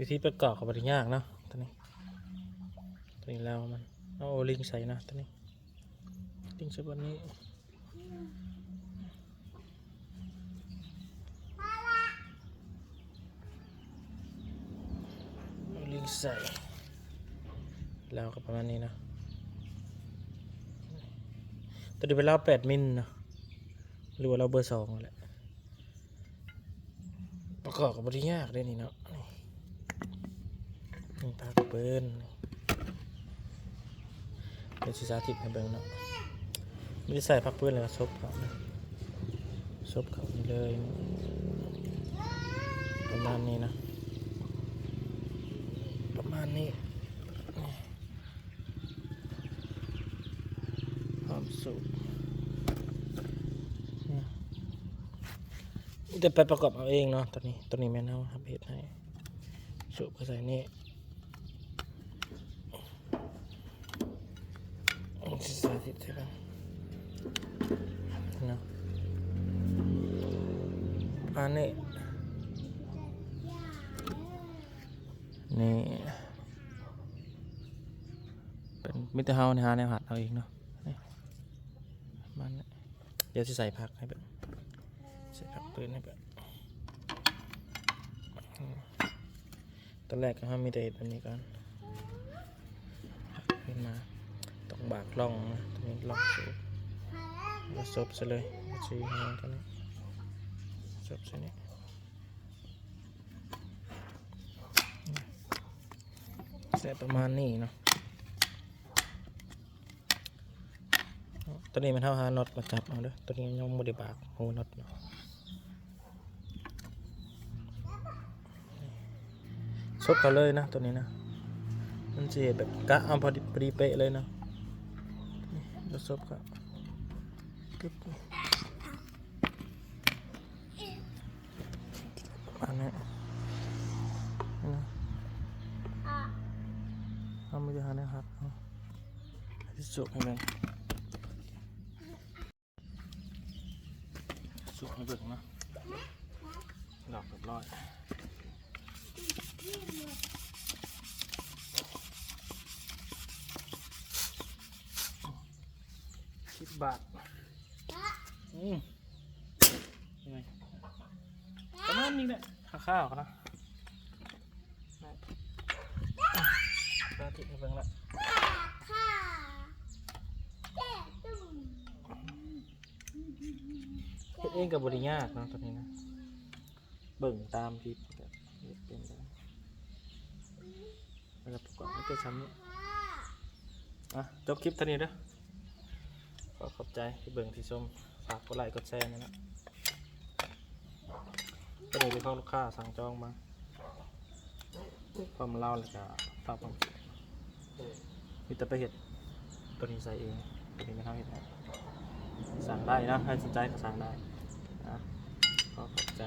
ວິທີປະກອບກໍບໍ່ໄດ້ຍາກເນາະ ຕົວນີ້ ຕົວນີ້ລາວມັນ ເອົາໂອລິງໃສ່ເນາະ ຕົວນີ້ ລິງໃສ່ບ່ອນນີ້ ໂອລິງໃສ່ ລາວກໍປະມານນີ້ເນາະ ຕົວນີ້ເປັນລາວແປດມິນເນາະ ຫຼືວ່າລາວເບີສອງນັ້ນແຫຼະ. ປະກອບກໍບໍ່ໄດ້ຍາກເດ້ນີ້ເນາະ ນີ້ ນີ້ ພາກປືນ ດຽວຊິສາທິດໃຫ້ເບິ່ງເນາະ ມີແຕ່ໃສ່ພາກປືນແລ້ວກໍສົບເຂົ້ານະ ສົບເຂົ້ານີ້ເລີຍ ປະມານນີ້ນະ ປະມານນີ້. ພ້ອມສູບ ມີແຕ່ໄປປະກອບເອົາເອງເນາະ ຕົວນີ້ ຕົວນີ້ແມ່ນເຮົາຮັບເຮັດໃຫ້ ສູບເຂົ້າໃສ່ນີ້ ຊິສາທິດໃຫ້ເບິ່ງເນາະ ອັນນີ້ ນີ້ ເປັນ ມີແຕ່ເຮົາຫາແນວຮັດເອົາເອງເນາະ ນີ້ ມັນ ດຽວຊິໃສ່ພາກໃຫ້ເບິ່ງ ໃສ່ພາກປືນໃຫ້ເບິ່ງ ຕອນແລກກໍເຮົາມີແຕ່ເຮັດແບບນີ້ກ່ອນ ພາກຂຶ້ນມາ ຕ້ອງບາກລ່ອງນະ ຕົວນີ້ລ່ອງສູບ ແລ້ວສົບໃສ່ເລີຍ ໃສ່ແຮງຕົວນີ້ ສົບໃສ່ນີ້ ໃສ່ປະມານນີ້ເນາະ ຕົວນີ້ແມ່ນເຮົາຫານັອດມາຈັບເອົາເດີ ຕົວນີ້ຍັງບໍ່ໄດ້ບາກຮູນັອດເນາະ ສົບເຂົ້າເລີຍນະ ຕົວນີ້ນະ ມັນຊິເຮັດແບບກະເອົາພໍດີ ພໍດີເປະເລີຍເນາະ ນີ້ ແລ້ວສົບເຂົ້າ ອັນນີ້ນະ ເຮົາມີແຕ່ຫາແນວຮັດເອົາ ຊິສຸກໃຫ້ເບິ່ງ ສຸກໃຫ້ເບິ່ງເນາະ ດອກຮຽບຮ້ອຍ ສິບບາດ ອືມ ປະມານນີ້ແຫຼະ ຄ່າວໆນະ ສາທິດໃຫ້ເບິ່ງລະ ເຮັດເອງກໍບໍ່ໄດ້ຍາກເນາະ ຕົວນີ້ນະ ເບິ່ງຕາມທີ່ເຮັດເປັນ ແລ້ວກໍປະກອບມີແຕ່ຊ່ຳນີ້ ອ່ະ ຈົບຄລິບເທົ່ານີ້ເດີ ຂໍຂອບໃຈທີ່ເບິ່ງທີ່ຊົມ ຝາກກົດໄລກົດແຊແດ່ເນາະ ຕົວນີ້ເປັນຂອງລູກຄ້າສັ່ງຈອງມາ ພ້ອມລາວ ແລ້ວກໍຝາກຄວາມຄິດ ມີແຕ່ໄປເຮັດຕົວນີ້ໃສ່ເອງ ຕົວນີ້ແມ່ນເຮົາເຮັດໃຫ້ ສັ່ງໄດ້ນະ ໃຜສົນໃຈກໍສັ່ງໄດ້ນະ ຂໍຂອບໃຈ.